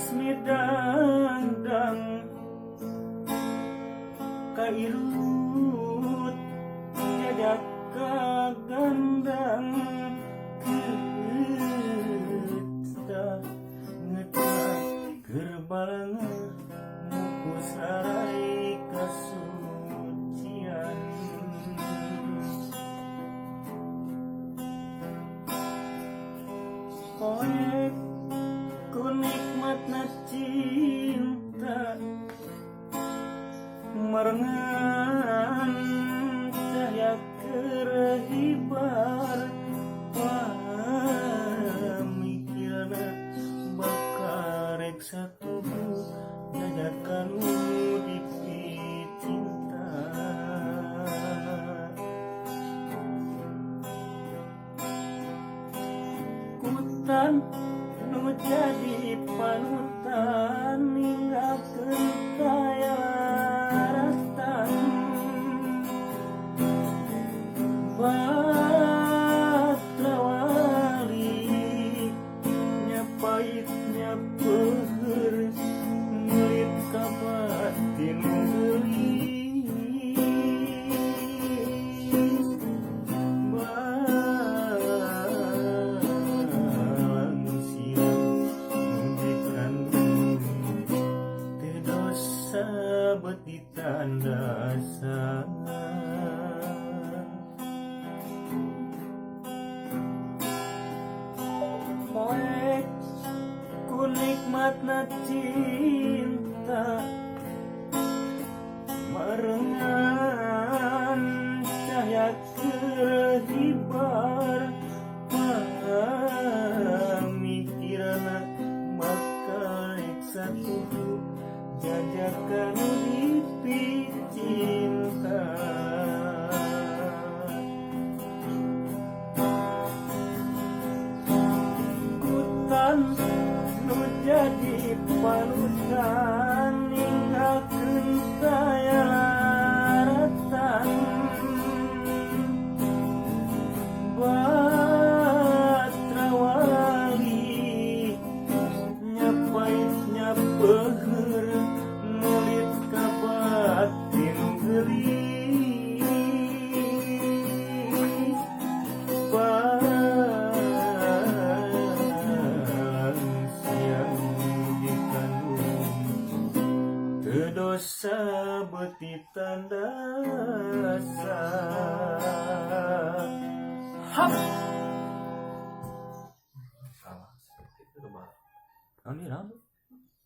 Geus midangdang kairut jajak kagandang geutah ngeutah keur balanga mukus arai kasucian. Poek ku nikmatna cinta merengan cahaya keur hibar pamikirna bakal rek satuhu jajakan nu dipicinta. Kutan nu jadi panutan ninggalkeun kayalaratan batra wali nya pait nya peuheur meulit ka batin geulis balang siang nu dikandung teu dosa bet ditandasan. Poek ku nikmatna cinta merengan cahaya keur hibar pamikirna bakal rek satuhu jajakan nu dipicinta. Kutan nu jadi panutan ninggalkeun kayalaratan batra wali nya pait nya peuheur meulit ka batin geulis balang siang dikandung teu dosa bet ditandasan. Hap. Salah seperti itu mah. Naon ieu, naon?